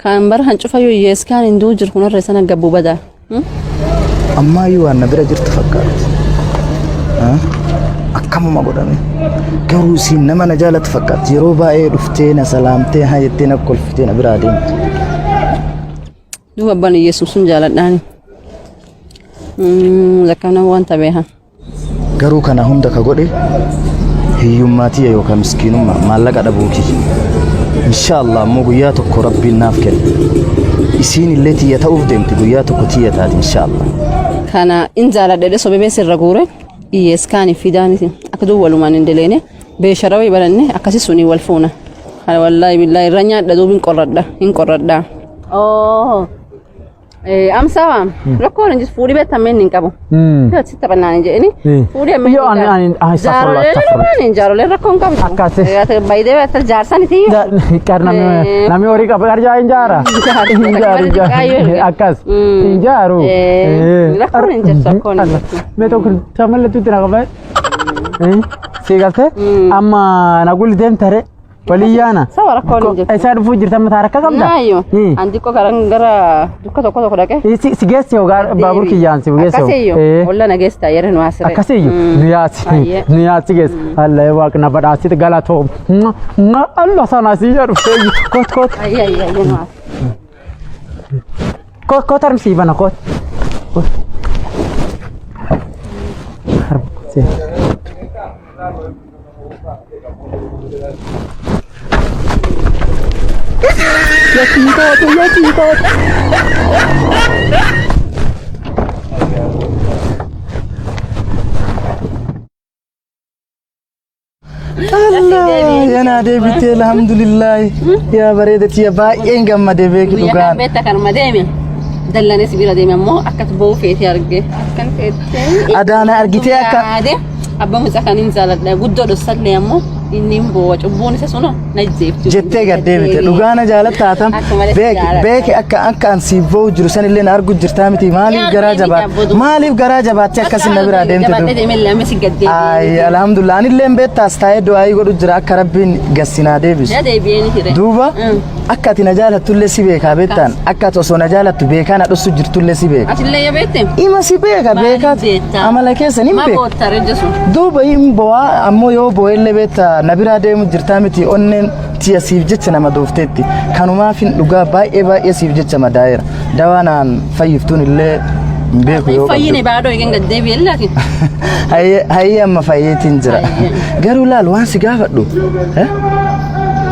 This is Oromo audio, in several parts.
Kaan bara kan cufa yoo hiyyeessi kaan hin du'u jiru kunarra sana gabbuu badaa. Ammaayyuu waan na bira jirtu fakkaatti. Akkamuma godhame. Garuu isiin nama na jaalatu fakkaatti. Yeroo baay'ee dhuftee na salaamtee haa jettee na kolfitee na biraa deemti. Duuba abbaan hiyyeessum sun jaaladhaani. Zakka nama wanta beekan. Garuu kana hunda ka godhe hiyyummaa tiyya yookaan miskiinummaa maallaqa dhabuu kiyya. Inshaallah ammoo guyyaa tokko rabbiin naaf kenna. Isiin illee tiyya ta'uuf deemti guyyaa tokko tiyya taati inshaallah. Kana in jaaladha jedhee sobee sirra guure hiyyees kaaniif fidaaniti akka duuba walumaan hin deleene beeshara wayii baranne akkasi sunii wal fuuna. Kana wallaahi billaahi irra nyaadha duuba hin qorradha hin qorradha. Oh. Amsaa rakkoon hin jiru fuudhii beektan hin qabu. Sitti taphannaan hin jedhini. Fuudhii amma Yoo ani ani ani safurla Jaaroleen safurla. lamaan jaaroleen rakkoon qabu. Akkasi. Baay'ee beektan jaarsan iti. Qar namni namni horii qaba qarjaa hin jaara. Hin jaaru hin jaaru. Akkas. Hin jaaru. Rakkoon hin jirtu rakkoon hin jirtu. Mee tokko tamallattuutti na qabee. Si galtee amma na gulli deemtare. Waliyyaana. Sawa rakkoon hin jirtu. Isaa dhufuu jirta mataa rakka qabda? Naayo. An xiqqoo garan gara dukka tokko tokko dhaqee. Si geesse yoo baabur kiyyaan si geesse. Akkasiyyo. Olla na geessa yeroo nu asirra. Akkasiyyo. Nu yaasi. Nu yaasi geesse. Allah waaqna badhaasite galatoom. Allah sana si jedhu. Kot kot. Ayyee ayyee ayyee nu asirra. Kot kot harmsii bana kot. Kot. Harmsii. Yakii taate. Allah yanaa deebitee alhamdulillah yaa bareeda tiyya baay'een gammadee beeki Guyyaa kan dhugaan. beekta kanuma deeme. Dallanis bira deeme ammoo akkas boo'u feetee arge. Akkan feetee. Adaana argitee akka Yaade abbaa mucaa kan hin jaaladha. Guddoo dhossallee ammoo inni hin boo'a. Cubbuun isa sunu na jeefti. jettee gad deebite dhugaa na jaalatta haatam Akka malee si beeki jaaladha. beeki akka akka an siif boo'u jiru sanillee na argu jirtaa miti maaliif Yaa garaa deebite jabaat abboo duuba. maaliif garaa jabaattee akkasin na biraa deemte Jabaadhee duuba. deemee lama si gad deebi'ee. Ay alhamdulillah anillee beektaas taa'ee du'aayii godhu jira akka rabbiin gassinaa deebisu. Na deebi'ee ni hire. Duuba akka ati na jaalattullee si beekaa beektaan akka ati osoo na jaalattu beekaa na dhossu jirtullee si beeka. Atillee yoo beekte? Ima si beeka Maaliif beekaa beekta? amala keessa ni Ma beeka. bootta rejjesu. Duuba hin bo'aa ammoo yoo bo'ellee beekta na biraa deemu jirtaa miti onneen tiya siif jecha nama doofteetti. Kanumaafin dhugaa baay'ee baay'ee siif jecha madaa'eera. Dawaa naan fayyiftuun illee hin beeku yoo qabdu. Fayyine baadoo eegeen gad deebi'e laakin. Hayyee amma fayyeetiin jira. Hayyee. Garuu laal waan si gaafadhu.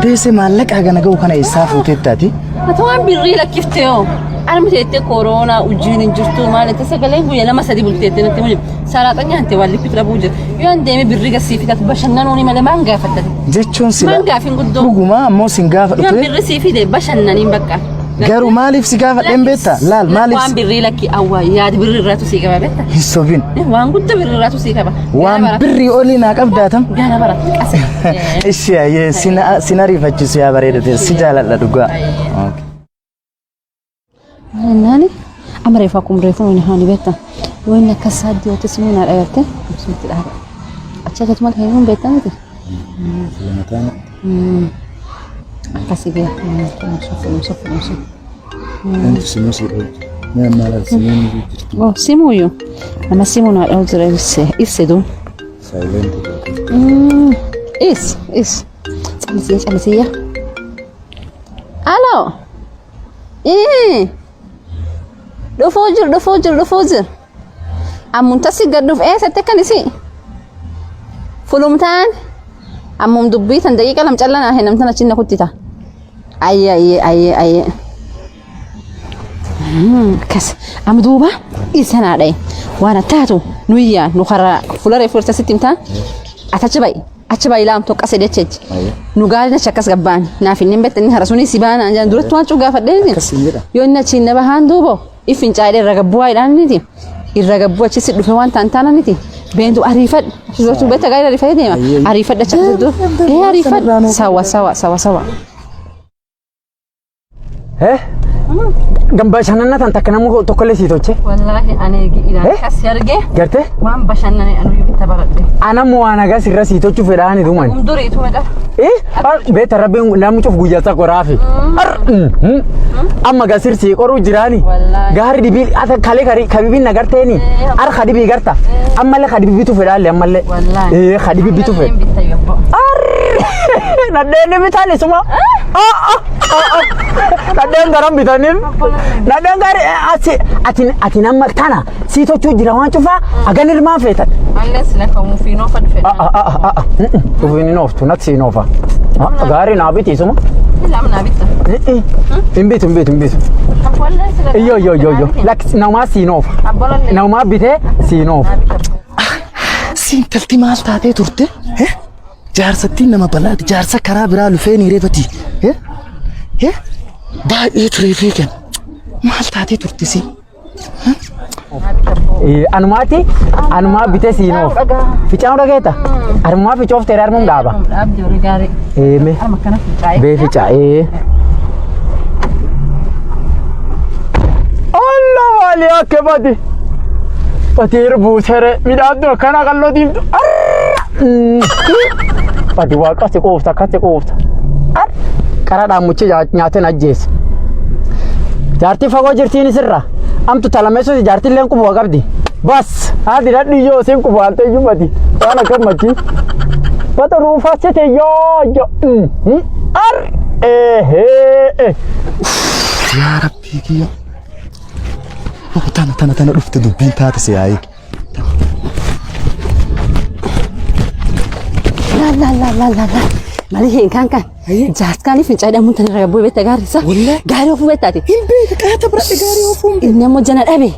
Beese maallaqa hagana ga'u kana eessaa fuuteettaati? Ati waan birrii lakkiftee hoo? Armi teettee kooroonaa ujiin hin jirtu maal itti sagaleen guyya lama sadi bulteetti natti muli. Salaaxa nyaante waan lippitu dhabuu jira. Yoo an deemee birrii gasii fitatu bashannanuuni malee maan gaafattati? Jechuun sila Maan gaafin guddoo? dhugumaa ammoo sin gaafadhu Yoo ture. birrii sii fide bashannaniin bakka. Garuu maaliif si gaafadheen beektaa? Laal maaliif Waan birrii lakki awwaa yaadi birrii irraatu sii qaba beektaa? hin sobin. Waan guddaa birrii irraatu sii qaba. Waan birrii olii naa qabdaatam. Gana bara qase. Ishi ayyee sin ariifachiisu yaa bareedate si jaaladha dhugaa. Naani amma reefu akkuma reefu nuyi haani beektan yoo inni akkas saaddi yoo ta'e naa dhagarte ibsutti dhaaba. Achi akkasuma maal hin beektan miti. Akkasii beektan kunuunsa kunuunsa kunuunsa. Oh simuyyuu nama simuu naa dhahu jira ibse ibse duun. Is is callisiyya callisiyya. Aloo. Ii. Dhufuu jiru dhufuu jiru dhufuu jiru. Ammum tasi gad dhuf eessatti akkan isii. Fulumtaan ammum dubbii tan daqiiqa lam calla naa hennamtan achi na kuttita. Ayyee ayyee ayyee ayyee. Akkas amma duuba isa naa dhaye waan attaatu nuyyaa nu karaa fuula reefu irra sitti himtaa ati achi ba'i achi ba'i laamtu qase jecheechi nu gaalin achi akkas gabbaan naaf inni hin beekte inni hara sunii si baana anjaan duratti waan cuu gaafadhee yoo inni achiin na bahaan duuba if fincaa'ee irra gabbuu waayidhaan niti irra gabbuu achi si dhufe waan taan taana niti beentu ariifadhu achi duratti beekta gaa'ela ariifatee deema ariifadhu achi dura ee ariifadhu sawa sawa sawa sawa. Eh? Gamba shannana tan takka namni tokkollee sii tolche. Wallaahi ani Eh? akkas arge Gartee? waan bashannane anuyyuu bitta baradhe. Anammoo waan agas irra sii tolchu fedhaani duman. Umdurii itu medha. Eh? Beeta rabbiin namni cuf guyyaa isaa qoraafi. Amma gasir sii qoruu jiraani. Wallaahi. Gaari dhibii ata kalee kari kabibiin nagarteeni. Eh. Ar kadibii garta. Ammallee kadibii bitu fedhaalle ammallee. Wallaahi. Eh kadibii bitu fedha. Bitta yobbo. Nadheen bitaan isuma. Nadheen garan bitaniif. Nadheen gari ati ati ati nama tana sii tochuu jira waan cufaa hagan ilmaan feetan. Malleen sila kamuu fiinoo fadhu fedha. Ufiin hin ooftu natti siin oofa. Gaarii naa biti isuma. Lama naa bitta. Hin bitu hin bitu hin bitu. Abboolleen sila. Iyyo iyyo iyyo iyyo. Lakki namaa siin oofa. Abboolleen. Namaa bitee siin oofa. Siin talti maal taatee turte? Eh? Jaarsattiin nama balaati. Jaarsa karaa biraa lufee ni reefati. Eh? Eh? Baay'ee ture kan. Maal taatee turte siin? Anumaati anumaa bitee siin oofa. Ficaa'uu dhageeta? Anumaa ficoofteera harmuun dhaaba. Dhaabdi horii gaarii. Eeme. Harma akkana fincaa'ee. Bee ficaa'ee. Allah maali akka badi. Bati buutere midhaantu akkana qalloo diimtu. Badi waaqa si quufta akkasi quufta. Qara dhaammuchi nyaateen ajjeese. Jaartii fagoo jirtiin isirra. Amtu talameessuuti jaartiin leen qubu qabdi. Bas haati dhadhi yoo isin qubu haalte iyyuu badi. Waan akka machi. Bata ruufaasite yoo yoo. Ar ehee. Yaa Rabbii kiyya. Oh, tana tana tana dhufte dubbiin taate si yaa'ee. La la la la la la. Mali hin kan kan. Jaarskaanii fincaa'ee dhamuun tan irra bu'ee beekta gaarii isaa. Wallaahi. Gaarii ofuu beektaati. Hin beeka qaata biratti gaarii ofuun beeka. Inni ammoo jana dhabe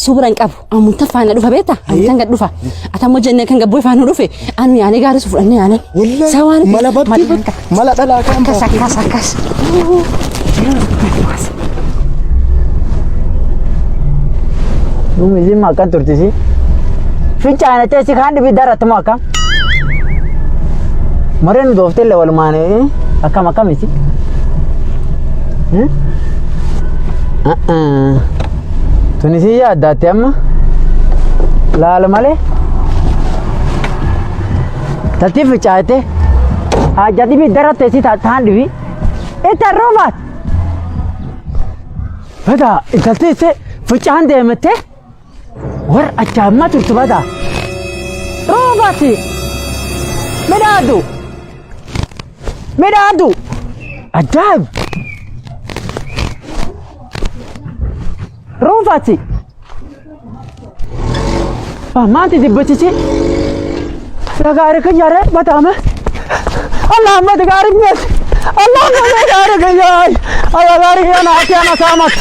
subra hin qabu. Amunta faana dhufa beekta. Amuntaan gad dhufa. Ati ammoo jennee kan gabboo faana dhufe anu yaanee gaarii su fudhannee yaanee. Wallaahi. Sa waan Mala babdii mala dhalaa kan Akkas akkas akkas. Dhumi isin akkan turtisi. Fincaane teessi kaan dhibi daratuma akkam. Mareen nu dooftee illee walumaan akkam akkam isi. Tunisii yaaddaatti amma. Laala malee. Taltii fincaate. Haajja dhibi daratte si taan dhibi. Itti roobaat. Bada intalti ise fincaan deemattee warra achaammaa turtu bada. Roobaati. Midhaadu. Midhaadu. Ajaa'ib. Roobaati. Maanti dibbachichi. Gaarii kiyyaaree bataame. Allah mati gaarii kiyyaati. Allah mati gaarii kiyyaay. Allah gaarii kiyyaa naati ana saamat.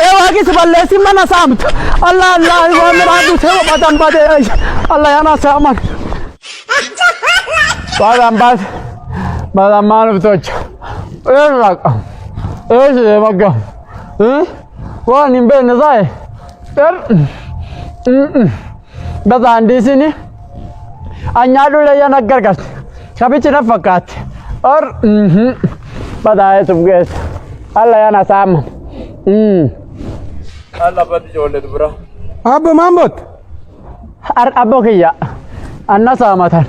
Ee waaqisi balleessi mana saamtu. Allah Allah waan midhaadhu ta'e batan bade. Allah yana saaman. Badan bad. Badan maal tocha. Irraqa. Eessi bakka. Waan hin beekne taa'e. Badan dhiisini. Anyaadhu leeyyan aggargarte. Shabichi na fakkaate. Or badaa eesuuf geessa. Alla yana saama. Alla badi ijoollee dubra. Abbo maal bootta? Ar abbo kiyya. Anna saamatan.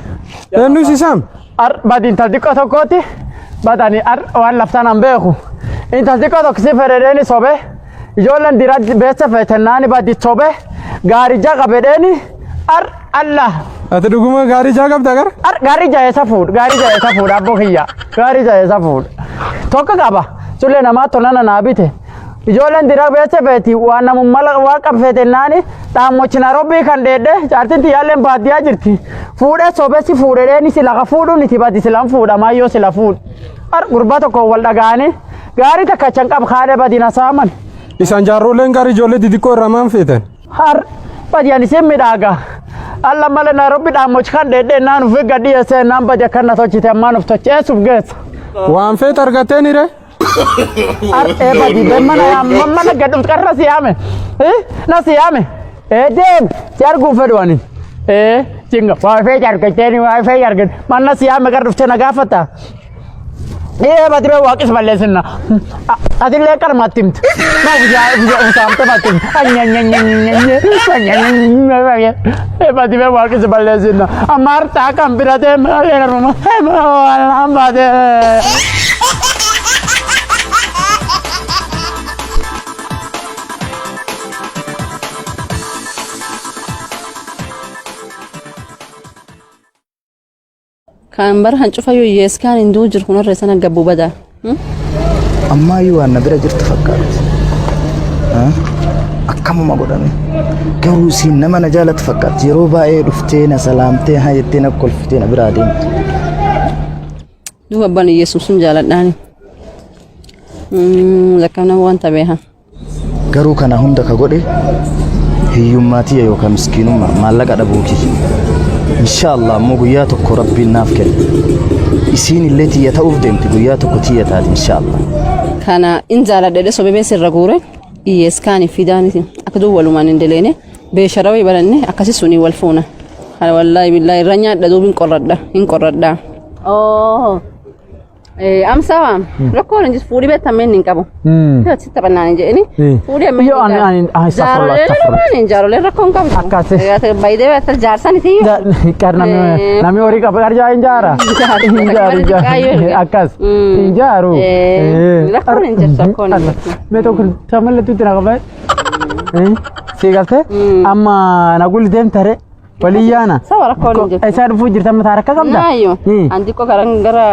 Eenyu si saam? Ar badi intal xiqqoo tokkooti. Badani ar waan laftaan an beeku. Intal xiqqoo tokko si fedhedheeni sobe. Ijoolleen dira beessa feetennaani badi sobe. Gaarija qabedheeni ar Allah. Ati dhuguma gaarii jaa qabda gara? Ar gaarii jaheessa fuudh gaarii jaheessa fuudh abboo kiyya gaarii jaheessa fuudh tokko qaba sullee namaa tolana naa bite ijoolleen dira beessa feeti waan namummaa waan qabfeete naani dhaammochi Naaroobii kan dheedhe jaartiin tiyyaalleen baadiyyaa jirti fuudhee sobessi fuudhedheeni sila ka fuudhuun itti badi silan fuudha maayyoo sila fuudh ar gurbaa tokko wal dhaga'anii gaarii takka chan qab kaadhe badina saaman. Isaan jaarroleen gaarii ijoollee xixiqqoo irraa maal feetan? Har badiyan isin midhaaga. Alla malee Nairobi dhaammochi kan dheedhee naan ufi gad dhiyeessee naan badi akka na tolchite ammaan uf tolche eessuuf geessa. Waan feet argattee ni ree? Har ee badi bee mana yaam mana gad dhuftu qarra si yaame. Na si yaame. Ee deem si arguun fedhu ani. Ee jinga waa feet argattee ni waa feet argatte manna si yaame qarra dhuftee na gaafata. Dhiree batibee waaqis balleessinna. Atillee qarmatti himte. Maa usaamte batti himte. Batibee waaqis balleessinna. Amaartaa kan biratee baatee. Kan bara kan cufa hiyyees kaan hin duu jiru kunarra sana gabbuu badaa. Ammaayyuu waan na bira jirtu fakkaatti. Akkamuma godhame. Garuu isiin nama na jaalatu fakkaatti. Yeroo baay'ee dhuftee na salaamtee haa jettee na kolfitee na biraa deemti. Duuba abbaan hiyyeessum sun jaaladhaani. Lakkaaf nama wanta beekan. Garuu kana hunda ka godhe hiyyummaa tiyya yookaan miskiinummaa maallaqa dhabuu kiyya. Inshaallah ammoo guyyaa tokko Rabbiin naaf kenna. Isiin illee tiyya ta'uuf deemti guyyaa tokko tiyya taati inshaallah. Kana in jaaladhe sobee sirra guure hiyyees kaani fidaaniti akka duuba walumaan hin deleene beeshara wayii baranne akkasi sunii wal fuuna. Kana wallaahi billaahi irra nyaadha duuba hin qorradha hin qorradha. Oh. Amsawa rakkoon hin jiru fuudhii beektan hin qabu. Sitti taphannaan hin jedhini. Fuudhii amma Yoo ani ani ani safurla Jaaroleen safurla. lamaan jaaroleen rakkoon hin qabdu. Akkasi. Baay'ee beektan jaarsan iti. Qar namni namni horii qaba qarjaa hin jaara. Hin jaaru hin jaaru. Akkas. Hin jaaru. Rakkoon hin jirtu rakkoon hin jirtu. Mee tokko tamallattuutti na qabee. Si galtee amma na gulli deemtare. Waliyyaana. Sawa rakkoon hin jirtu. Isaa dhufuu jirta mataa rakka qabda? Naayo. An xiqqoo garan gara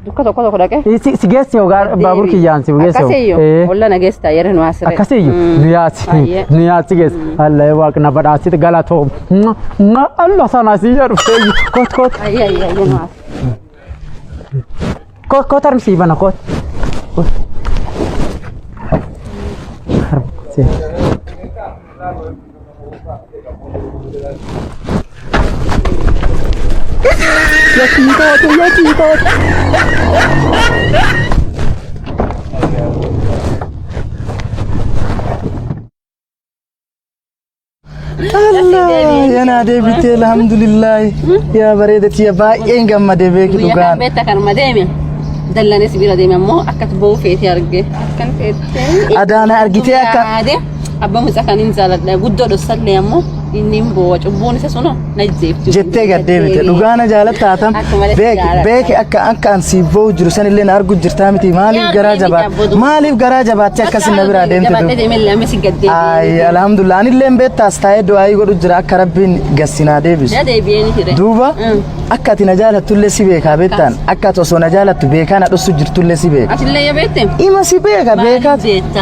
dukka tokko tokko dhaqe. Si geesse yoo baabur kiyyaan si geesse. Akkasiyyo. Olla na geessa yeroo nu asirra. Akkasiyyo. Nu yaasi. Nu yaasi geesse. Allah waaqna badhaasite galatoom. Allah sana si jedhu dhuftee kot kot. Ayya ayya ayya nu as. Kot kot armsii bana kot. Si. Yakii taate. Allah yanaa deebitee alhamdulillah yaa bareeda tiyya baay'een gammadee beeki Guyyaa dhugaan. kan beekta kanuma deeme. Dallanes bira deeme ammoo akkas ba'uu feetee arge. Akkan feetee. Adaana argitee akka Yaade abbaa mucaa kan hin jaaladha. Guddoo dhossallee ammoo inni hin boo'a. Cubbuun isa sunu na jeefti. Jettee gad deebite dhugaa na jaalatta haatam Akka malee si beeki jaaladha. beeki akka akka an siif ba'u jiru sanillee na argu jirtaa miti maaliif Yaa garaa deemi jabaat jabbooduu. maaliif garaa jabaattee akkasin na biraa deemte Jabaadhee duuba. deemee lama si gad deebi'ee. Ay alhamdulillah anillee beektaas taa'ee du'aayii godhu jira akka rabbiin gassinaa deebisu. Na deebi'ee ni hire. Duuba akka ati na jaalattullee si beekaa beektaan akka ati osoo na jaalattu beekaa na dhossu jirtullee si beeka. Atillee yaa beekte? Ima si beeka beekaa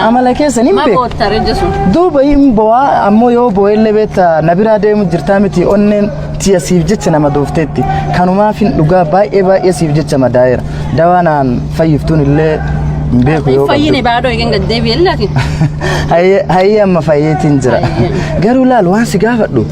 amala keessan hin Ma beeka. boottaa rejjesu. Duuba hin bo'aa ammoo yoo bo'ellee beektaa na biraa deemu jirtaa miti onneen tiya siif jecha nama doofteetti. Kanumaafin dhugaa baay'ee baay'ee siif jecha madaa'eera. Dawaa naan fayyiftuun illee hin beeku yoo Fayyine qabdu. baadoo eegeen gad deebi'ee laati. Hayyee amma fayyeetiin jira. Garuu laal waan si gaafadhu.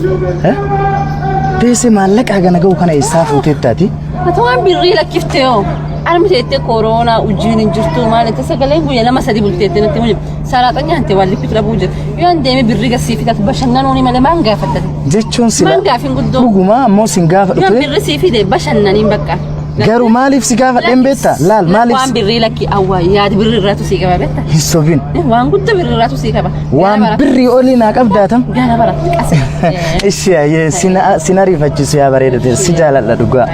Beese maallaqa hagana ga'u kana eessaa fuuteettaati? Ati waan birrii lakkiftee hoo? Armi teettee kooroonaa ujiin hin jirtu maal itti sagaleen guyyaa lama sadi bulteetti natti himi. Salaaxa nyaante waan likkitu dhabuu jira. Yoo an deemee birrii gasii fitatu bashannanuuni malee maan gaafattate? Jechuun sila Maan gaafin guddoo? dhugumaa ammoo sin gaafadhu Yoo ture. birrii sii fide bashannaniin bakka. Garuu maaliif si gaafadheen beektaa? Laal maaliif Waan birrii lakki awwaa yaadi birrii irraatu sii qaba beektaa? hin sobin. Waan guddaa birrii irraatu sii qaba. Waan birrii olii naa qabdaatam. Gana bara qase. Ishi ayyee sin ariifachiisu yaa bareedate si jaaladha dhugaa.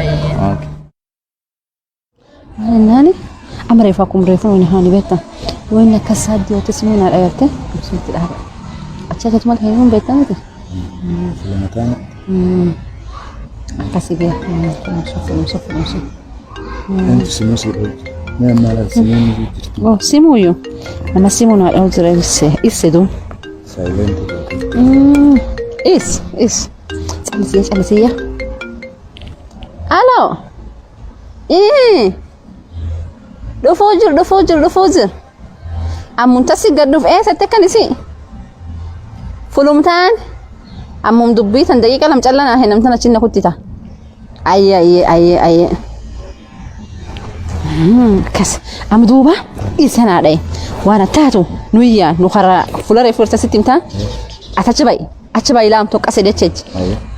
Nani amma reefu akkuma reefu nuyi haani beektan wanni akka isaa dhiyootti simuu naa dhagarte ibsuutti dhaaba. Achi akkatu malee hin beektan miti. Akkasii bee kunuunsu kunuunsu kunuunsu. Oh simuuyyuu nama simuu naa dhahu jira ibse ibse duun. Is is callisiyya callisiyya. Aloo. Ii. Dhufuu jiru dhufuu jiru dhufuu jiru. Ammumta si gad dhuf eessatti akkan isi. Fulumtaan ammum dubbii tan daqiiqa lam calla naa hennamtan achi na kuttita. Ayyee ayyee ayyee ayyee. Akkas amma duuba isa naa dhaye waan taatu nuyyaa nu karaa fuula reefu irta sitti himtaa ati achi ba'i achi ba'i laam tokko asii jecheechi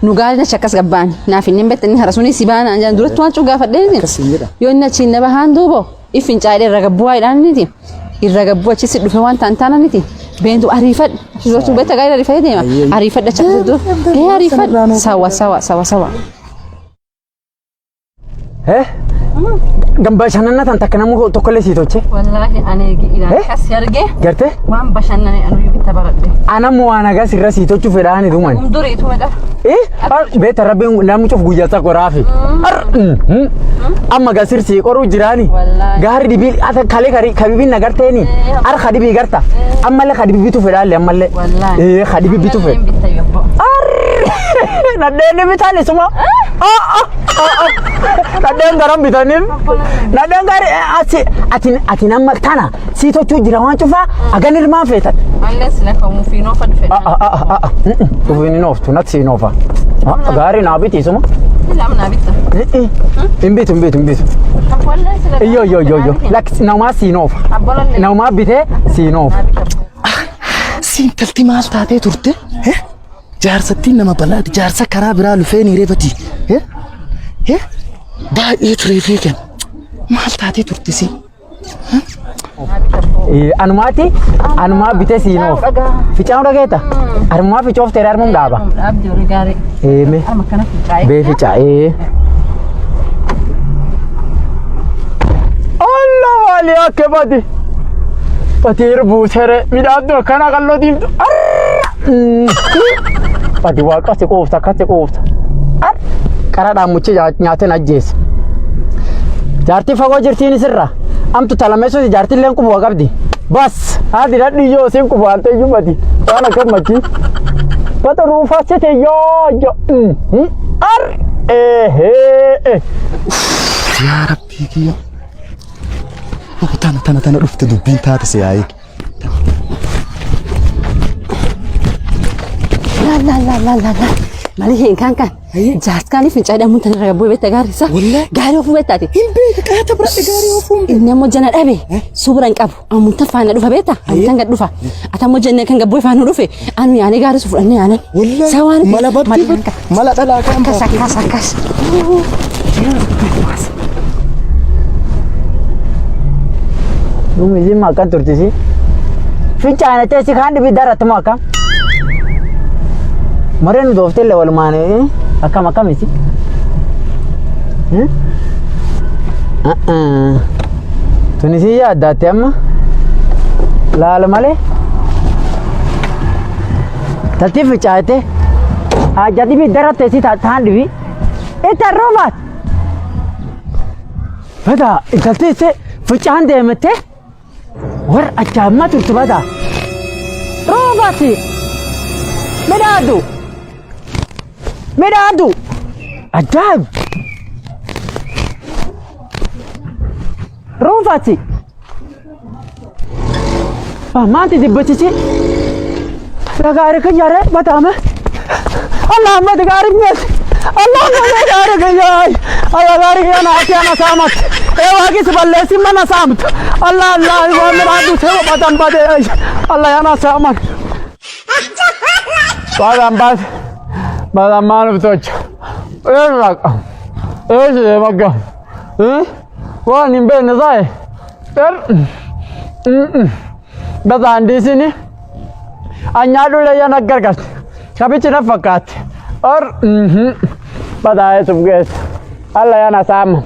nu gaarii achi akkas gabbaan naaf inni hin beekte inni hara sunii si baana anjaan duratti waan cuu gaafadhee Akkas hin jedha. yoo inni achiin na bahaan duuba If fincaa'ee irra gabbu'aa jedhaaniti. Irra gabbuu achi si dhufe waan ta'an taananiti. Beentu ariifadhu. Achi sochuu beekta gaarii ariifatee deema. Ariifadhu achi akkasii dur. Ee ariifadhu. Sawa sawa sawa sawa. Eh? Gan bashannana tan takka namni tokkollee sii tolche. Wallaahi ani Eh? akkas arge Gartee? waan bashannane anu bitta baradhe. Anammoo waan agas irra sii tolchu fedhaani duman. Umdurii tumadha. Eh? Beekta rabbiin namni cuf guyyaa tokko raafi. Amma gasir sii qoruu jiraani. Wallaahi. Gaarri dhibii ata kalee kari kabibiin nagarteeni. Ar kadibii garta. Ammallee kadibii bitu fedhaalle ammallee. Wallaahi. Eh kadibii bitu fedha. Bitta yobbo. Nadheen bitaan isuma. Nadheen garan bitaniif. Nadheen gari ati ati ati nama tana sii tochuu jira waan cufaa agan ilmaan feetan. Mallee sila kamuu fiinoo fadhu fedha. Ufiin hin ooftu natti siin oofa. Gaarii naa biti isuma. Lama naa bitta. Hin bitu hin bitu hin bitu. Wallee sila. Iyyo iyyo iyyo iyyo. Lakki namaa siin oofa. Abbolallee. Namaa bitee siin oofa. Siin talti maal taatee turte? Eh? Jaarsattiin nama balaati. Jaarsa karaa biraa lufee ni reebati. Eh? Eh? Baay'ee turee feekan. Maal taatee turte siin? Anumaati anumaa bitee siin oofa. Ficaa'uu dhageeta? Anumaa ficooftee armuun dhaaba. Dhaabdi horii gaarii. Eeme. Amma kana fincaa'ee. Bee ficaa'ee. Allah maali akka badi. Bati irbuutere midhaaddu akkana qalloo diimtu. Badi waaqa si quufta akkasi quufta. Qara dhaammuchi nyaateen ajjeese. Jaartii fagoo jirtiin isirra. Amtu talameessuuti jaartiin leen qubuwa qabdi. Bas haati dhadhi yoo isin qubu halte iyyuu badi. Waan akka machi. Bata ruufaachite yoo yoo. Ar ehee. Yaa Rabbii kiyya. Tana tana tana dhufte dubbiin taate si yaa'ee. La la la la la la. Mali hin kan kan. Jaarsi kaanii fincaa'ee dhamuun tan irra gabbuu beekta gaarii isaa. Wallaahi. Gaarii ofuu beektaati. Hin beeka qaata biratti gaarii ofuun beeka. Inni ammoo jana dhabe suura hin qabu. Amuntan faana dhufa beekta. Amuntan gad dhufa. Ati ammoo jennee kan gabbuu faana dhufe anu yaanee gaarii su fudhannee yaanan. Wallaahi. Sawaan Mala baddi mala dhalaa kan Akkas akkas akkas. Dhumi isin akkan turtisi. Fincaane teessi kaan dhibi daratuma akkam. Mareen nu dooftee illee walumaan akkam akkam isi. Tunisii yaaddaatti amma. Laala malee. Taltii fincaate. Ajja dhibi daratte si taan dhibi. Itti arroobaat. Bada intalti ise fincaan deematte warra achaammaa turtu bada. Roobaati. Midhaadu. Midhaadu. Ajaa'ib. Roobaati. Maanti dibbachichi. Gaarii kiyyaare bataame. Allah ammati gaarii mi'eessi. Allah ammati gaarii kiyyaay. Allah gaarii kiyyaa naati ana saamat. Ee waaqis balleessi mana saamtu. Allah Allah waan midhaadhu ta'e batan badee. Allah yana saaman. Badan bad. Badan maal tocha. Irraqa. Eeshi bagga. Waan hin beekne taa'e. Er. Badan diisini. Anyaadhu leeyyan aggargarte. Kabichi na fakkaatti. Or. Badaa eessuuf geessa. Alla yana saama.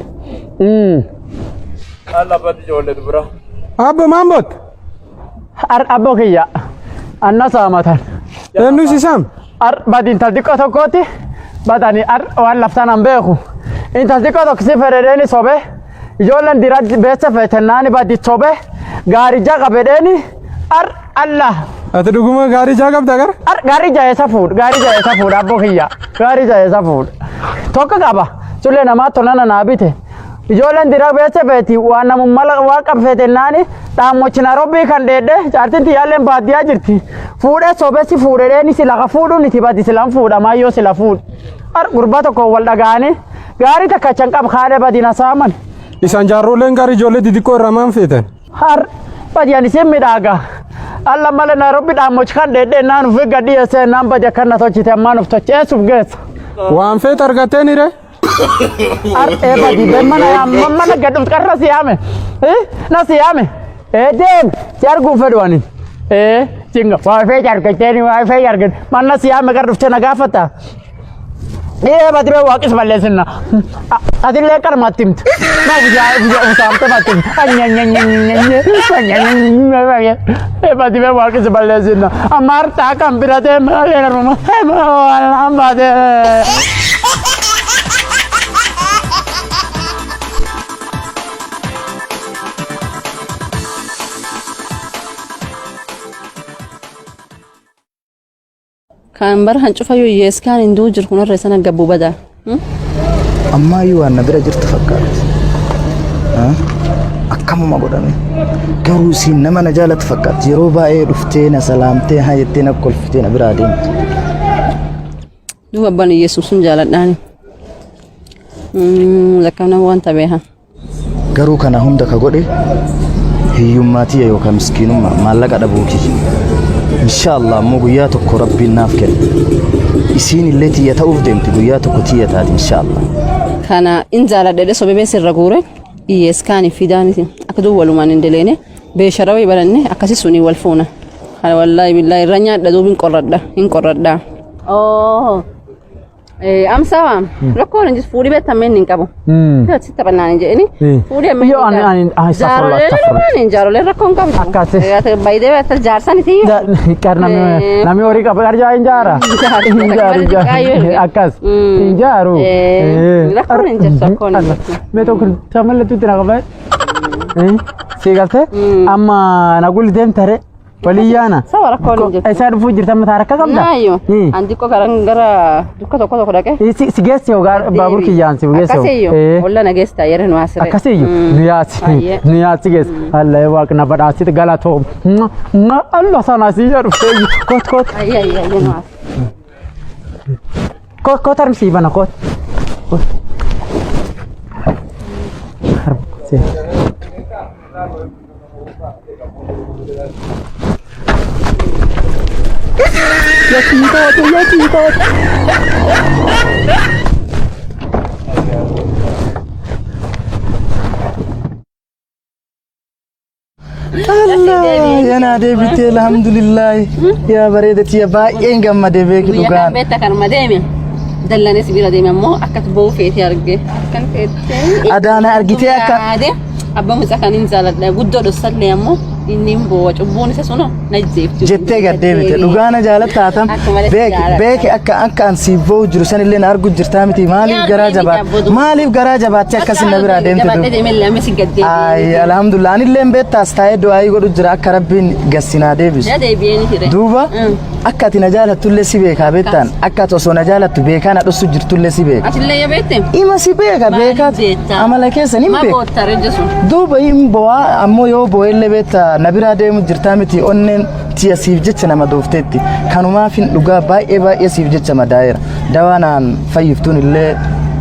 Alla badi ijoollee dubra. Abbo maan bootta? Ar abbo kiyya. Anna saamatan. Eenyu si saam? Ar badi intal xiqqoo tokkooti. Badani ar waan laftaan an beeku. Intal xiqqoo tokko si fedhedheeni sobe. Ijoolleen dira beessa feetennaani badi sobe. Gaarija qabedheeni ar Allah. Ati dhuguma gaarii jaa qabda gara? Ar gaarii jaheessa fuudh gaarii jaheessa fuudh abbo kiyya gaarii jaheessa fuudh. Tokko qaba sullee namaa tolana naa bite. Ijoolleen dira beessa feeti waan namu mala waan qab feetennaani dhaammochi Nairobii kan dheedhe jaartiin tiyyaalleen baadiyyaa jirti. Fuudhee sobessi fuudhedheeni sila ka fuudhuun itti badi silan fuudha maayyoo sila fuudh. Ar gurbaa tokko wal dhaga'anii gaarii takka achan qab kaadhee badina saaman. Isaan jaarroleen gara ijoollee xixiqqoo irraa maan feetan? Har badi ani sin midhaaga. Alla malee Nairobi dhaammochi kan dheedhee naan ufi gad dhiyeessee naan badi akkan na tolchite ammaan uf tolche eessuuf geessa. Waan feet argatteen hiree? Ar eeba dibee mana yaamma mana gad dhuftu qarra si yaame. Na si yaame. Deem si arguun fedhu ani. Cinga waa feeti argatteeni waa feeti argatte mana si yaame qarra dhuftee na gaafata. Eeba dibee waaqis balleessinna. Atillee qarmatti himtu. Na usaamte matti himtu. Eeba dibee waaqis balleessinna. Amma hartaa kan bira deema. Baatee. Kaan bara kan cufa yoo hiyyeessi kaan hin du'u jiru kunarra sana gabbuu badaa. Ammaayyuu waan na bira jirtu fakkaatti. Akkamuma godhame. Garuu isiin nama na jaalatu fakkaatti. Yeroo baay'ee dhuftee na salaamtee haa jettee na kolfitee na biraa deemti. Duuba abbaan hiyyeessu sun jaaladhaani. Lakkaaf nama wanta beekan. Garuu kana hunda ka godhe hiyyummaa tiyya yookaan miskiinummaa maallaqa dhabuu kiyya. Inshaallah ammoo guyyaa tokko Rabbiin naaf kenna. Isiin illee tiyya ta'uuf deemti guyyaa tokko tiyya taati inshaallah. Kana in jaaladha jedhee sobee sirra guure hiyyeessi kaan fidaaniti akka duuba walumaan hin deleene beeshara wayii baranne akkasi sunii wal fuuna. Kana wallaahi billaahi irra nyaadha duuba hin qorradha hin qorradha. Oh. Amsawa rakkoon hin jiru fuudhii beektamee hin qabu. Sitti taphannaan hin jedhini. Fuudhii amma Yoo ani ani ani safurla Jaarolee safurla. lamaan jaaroleen rakkoon qabu. Akkasi. Baay'ee beektaa jaarsan iti. Qar namni namni horii qaba qarjaa hin jaara. Hin jaaru hin jaaru. Akkas. Hin jaaru. Rakkoon hin jirtu rakkoon hin jirtu. Mee tokko tamallattuutti na qabee. Si galtee amma na gulli deemtare. Walii yaana. Sawa rakkoon hin jirtu. Isaa dhufuu jirta mataa rakka qabda? Naayo. An xiqqoo karan gara dukka tokko tokko dhaqee. Si geessi hoo baabur kiyyaan si geessi hoo. Akkasiyyo. Olla na geessa yeroo nu asirra. Akkasiyyo. Nu yaasi. Nu yaasi geessi. Allah waaqna badhaasiti galatoom. Allah sana si jedhu. Kot kot. Ayyee ayyee ayyee nu as. Kot kot armsii bana kot. Kot. Si. Yakii taate. Allah yanaa deebitee alhamdulillah yaa bareeda tiyya baay'een gammadee beeki Guyyaa kan dhugaan. beekta kanuma deeme. Dallanes bira deeme ammoo akkas ba'uu feetee arge. Akkan feetee. Adaana argitee akka Yaade abbaa mucaa kan hin jaaladha. Guddoo dhossallee ammoo inni hin boo'a. Cubbuun isa sunoo na jeefti. jettee gad deebite dhugaana jaalatta haatam Akka malee beeki jaaladha. beeki akka akka an siif ba'u jiru sanillee na argu jirtaa miti maaliif Yaa garaa deemite jabaat abbootu. maaliif garaa jabaattee akkasin na biraa deemte Jabaadhee duuba. deemee lamee si gad deebi'ee. Ay alhamdulillah anillee hin beektaas taa'ee du'aayii godhu jira akka rabbiin gassinaa deebisu. Ya deebi'ee ni hire. Duuba akka ati na jaalattullee si beekaa beektaan akka ati osoo na jaalattu beekaa na dhossu jirtullee si beeka. Atillee yaa beekte? Ima si beeka beekaa amala keessan hin Ma beeka. bootta rejja sun. Duuba hin bo'aa ammoo yoo bo'ellee beektaa na biraa deemu jirtaa miti onneen tiya siif jecha nama doofteetti. Kanumaafin dhugaa baay'ee baay'ee siif jecha madaa'eera. Dawaa naan fayyiftuun illee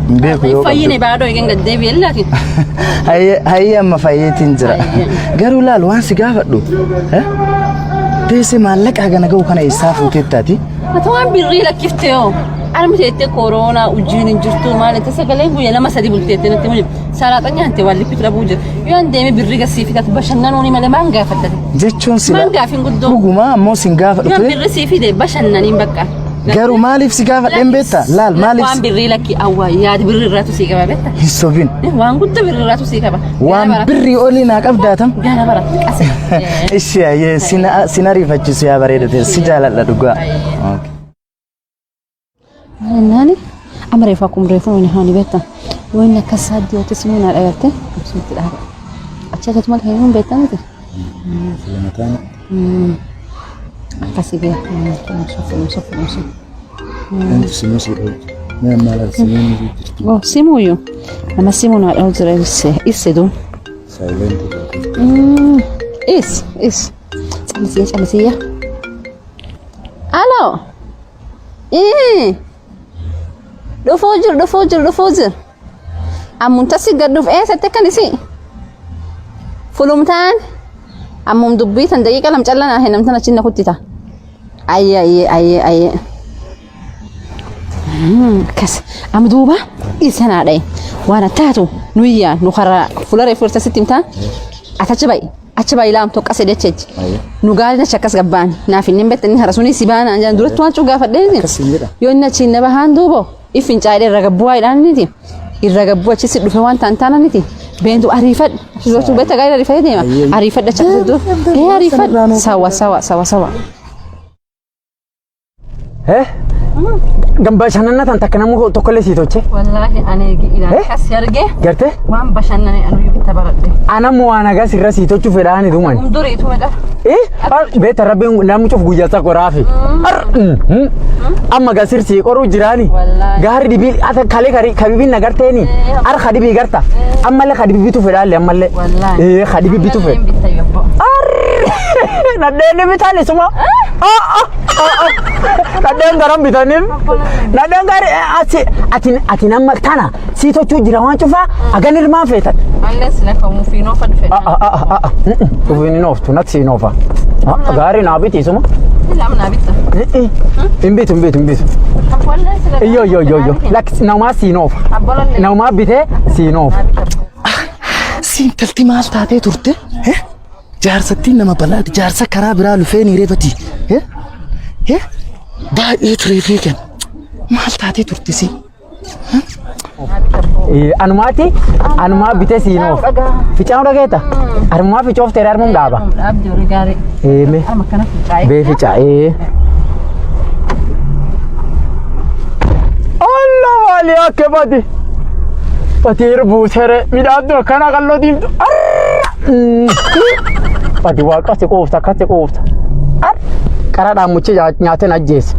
hin beeku yoo Fayyine qabdu. baadoo eegeen gad deebi'e laati. Hayyee hayyee amma fayyeetiin jira. Hayyee. Garuu laal waan si gaafadhu. Eh? Beese maallaqa hagana ga'u kana eessaa fuuteettaati? Ati waan birrii lakkiftee hoo? Armi teettee kooroonaa ujiin hin jirtu maal itti sagaleen guyyaa lama sadii bulteettee natti muni. Salaaxa nyaatte waan likkitu dhabuu jira. Yoo an deemee birrii gasii fidatu bashannanuuni malee maan gaafattati? Jechuun sila Maan gaafin guddoo? dhugumaa ammoo sin gaafadhu Yoo ture. birrii sii fide bashannaniin bakka. Garuu maaliif si gaafadheen beektaa? Laal maaliif Waan si- birrii lakki awwaa yaada birrii irraatu sii qaba beektaa? hin sobin. Waan guddaa birrii irraatu sii qaba. Waan birrii olii naa qabdaatam. Gaana bara qase. Ishi ayyee sin ariifachiisu yaa bareeda ta'e si jaaladha dhugaa. Okay. Naani amma reefu akkuma reefu nuuni haani beektan wanni akka saaddi yookiis immoo naa dhagarte ibsuutti dhaaba. Achi akkasuma malee hin beektan miti. Akkasii gaya. Fulumsu fulumsu. Oh simuyyuu nama simuu naa dhahu jira ibse ibse duun. Is is callisiyya callisiyya. Aloo. Dhufuu jiru dhufuu jiru dhufuu jiru. Ammumtasi gad dhuf eessatti akkan isi. Fulumtaan ammum dubbii tan daqiiqa lam calla naa hennamtan achi na kuttita. Ayyee ayyee ayyee ayyee. Akkas. Amma duuba isa naa dhaye. Waan taatu nuyyaa nu karaa fuula reefu irra sitti himtaa. Ati achi ba'i. Achi ba'i laam tokko asii jecheechi. Nu gaarii achi akkas gabbaan. Naaf inni hin beekte inni hara sunii si baana. Jaan duratti waan cuu gaafadhee. Akkas hin jedha. Yoo inni achiin na bahaan duuba if fincaa'ee irra gabbuu waayidhaan niti. Irra gabbuu achi si dhufe waan taan taana niti. Beentu ariifadhu. Achi duratti beekta gaarii ariifatee deema. Ariifadhu achi akkasii dur. Ee ariifadhu. Sawa sawa sawa sawa. Eh? Gan bashannana tan takka namni tokkollee sii tolche. Wallaahi ani Eh? akkas argee Gartee? waan bashannane anu bitta baradhe. Anammoo waan agas irra sii tolchuu fedhaani duman. Umdurii tu medha. Eh? Beekta rabbiin namni cuf guyyaa tokko raafi. Amma gasir sii qoruu jiraani. Wallaahi. Gaari dhibii ata kalee kari kabibiin nagarteeni. Ar kadibii garta. Ammallee kadibii bitu fedhaalle ammallee. Wallaahi. Eh kadibii bitu fedha. Bitta yobbo. Nadheen bitan isuma. Nadheen garan bitaniif. Nadheen gari ati ati ati nama tana sii tochuu jira waan cufaa hagan ilmaan feetan. Mallee sila kamuu fiinoo fadhu fedha. Ufiin hin ooftu natti siin oofa. Gaarii naa biti isuma. Lama naa bitta. Hin bitu hin bitu hin bitu. Wallee sila. Iyyo iyyo iyyo iyyo. Lakki namaa siin oofa. Abbolallee. Namaa bitee siin oofa. Siin talti maal taatee turte? Eh? Jaarsattiin nama balaati. Jaarsa karaa biraa lufee ni reefati. Eh? Eh? Baay'ee tureefee kan. Maal taatee turte siin? Anumaati anumaa bitee siin oofa. Ficaanuu dhageeta? Anumaa ficoofteera armuun dhaaba. Dhaabdi horii gaarii. Eeme. Arma akkana fincaa'ee. Bee ficaa'ee. Allah maali akka badi. Bati buutere midhaaddu akkana qalloo diimtu. Badi waaqa si quufta akkasi quufta. Qara dhaammuchi nyaateen ajjeese.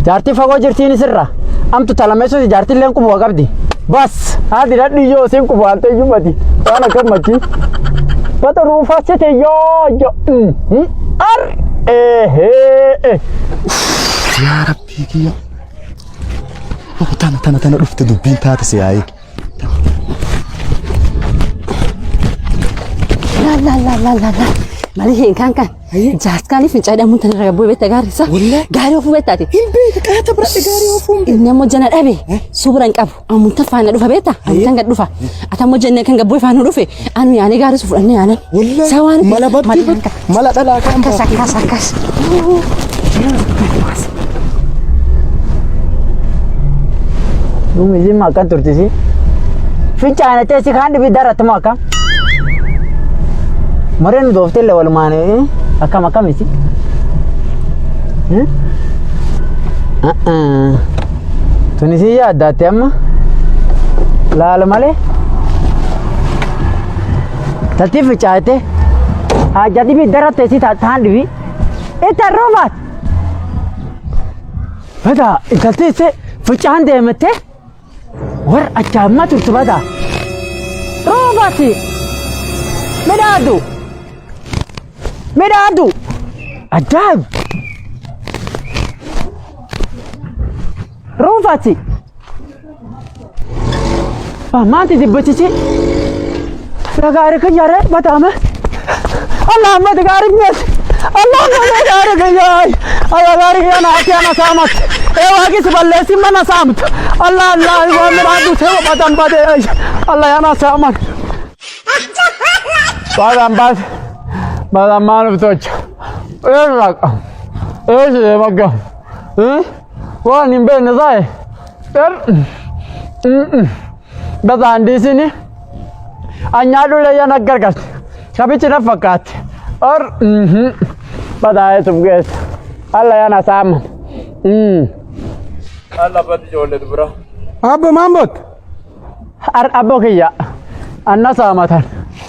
Jaartii fagoo jirtiin isirra. Amtu talameessuuti jaartiin leen qubuwa qabdi. Bas haati dhadhi yoo isin qubaante iyyuu badi. Waan akka machi. Bata ruufassite yoo yoo. Ar ehee. Yaa Rabbii kiyya. Oh, tana tana tana dhufte dubbiin taate si yaa'ee. La la la la la la. Mali hin kan kan. Jaarsi fincaa'ee dhamuun tan irra gabbuu beekta gaarii isa. Wallaahi. Gaarii ofuu beektaati. Hin beeku qaata biratti gaarii ofuun beeku. Inni ammoo jana dhabe suura hin qabu. Amunta faana dhufa beekta. Amuntaan gad dhufa. Ati ammoo jennee kan gabbuu faana dhufe anu yaanee gaarii su fudhannee yaanan. Wallaahi. Sawaan Mala baddi mala dhalaa kan Akkas akkas akkas. Dhumi isin akkan turtisi. Fincaane teessi kaan dhibi daratti moo akkam? Mareen dooftee illee walumaan akkam akkam isi? Tunisii yaaddaatti amma laala malee. Taltii fincaate haajja dhibi daratti teessi taan dhibi. Itti roobaat. Bada intalti ise fincaan deemattee warra achaammaa turtu bada. Roobaati. Midhaadu. Midhaadu. Ajaa'ib. Roobaati. Maanti dibbachichi. Gaarii kiyyaaree bataame. Allah mati gaarii kiyyaati. Allah mati gaarii kiyyaay. Allah gaarii kiyyaa naati ana saamat. Ee waaqi si balleessi mana saamt. Allah Allah waan midhaadhu sewa batan bade. Allah yana saaman. Badan bad. Badan maal tocha. Ee raqa. Ee si magga. Waan hin beekne saa'e. Badan diisini. Anyaadhu leeyyan aggargarte. Shabichi na fakkaatti. Or badaa eesuuf geessa. Alla yana saama. Alla badi ijoollee dubra. Abbo maan bootta? Ar abbo kiyya. Anna saamatan.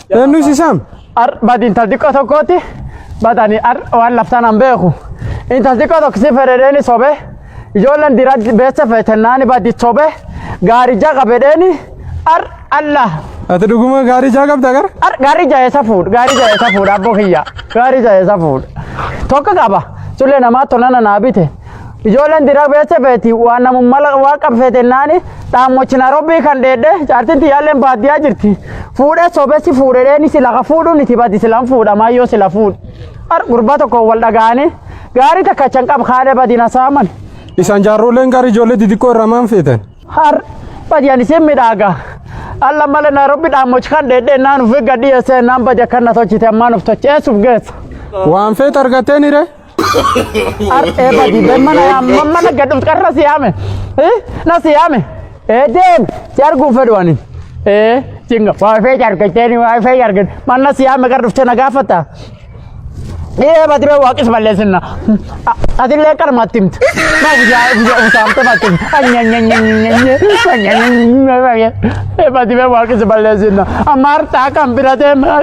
Eenyu si saam? Ar badi intal xiqqoo tokkooti. Badani ar waan laftaan an beeku. Intal xiqqoo tokko si fedhedheeni sobe. Ijoolleen dira beessa feetennaani badi sobe. Gaarija qabedheeni ar Allah. Ati dhuguma gaarii jaa qabda gara? Ar gaarii jaheessa fuudh gaarii jaheessa fuudh abboo kiyya gaarii jaheessa fuudh. Tokko qaba sullee namaa tolana naa bite. Ijoolleen dira beessa feeti waan namummaa waa qab feetennaani dhaammochi Nairobii kan dheedhe jaartiin tiyyaalleen baadiyyaa jirti. Fuudhee sobessi fuudhedheeni sila ka fuudhuun itti badi silan fuudha maayyoo sila fuudh. Ar gurbaa tokko wal dhaga'anii gaarii takka achan qab kaadhe badi na saaman. Isaan jaarroleen gara ijoollee xixiqqoo irraa maan feetan? Har badi ani sin midhaaga. Alla malee Nairobi dhaammochi kan dheedhee naan ufi gad dhiyeessee naan badi akkan na tolchite ammaan uf tolche eessuuf geessa. Waan feet argattee ni ree? Har ee badi bee mana mana gad dhuftu qarra si yaame. Na si yaame. Ee deem si arguu fedhu ani. Ee jinga waa feet argattee waa feet argatte mana si yaame gar dhuftee na gaafata. Ee bati bee waaqis balleessinna. Atillee qarmatti himte. Maaf usaamte matti himte. Ee bati bee waaqis balleessinna. Amma hartaa kan bira deema.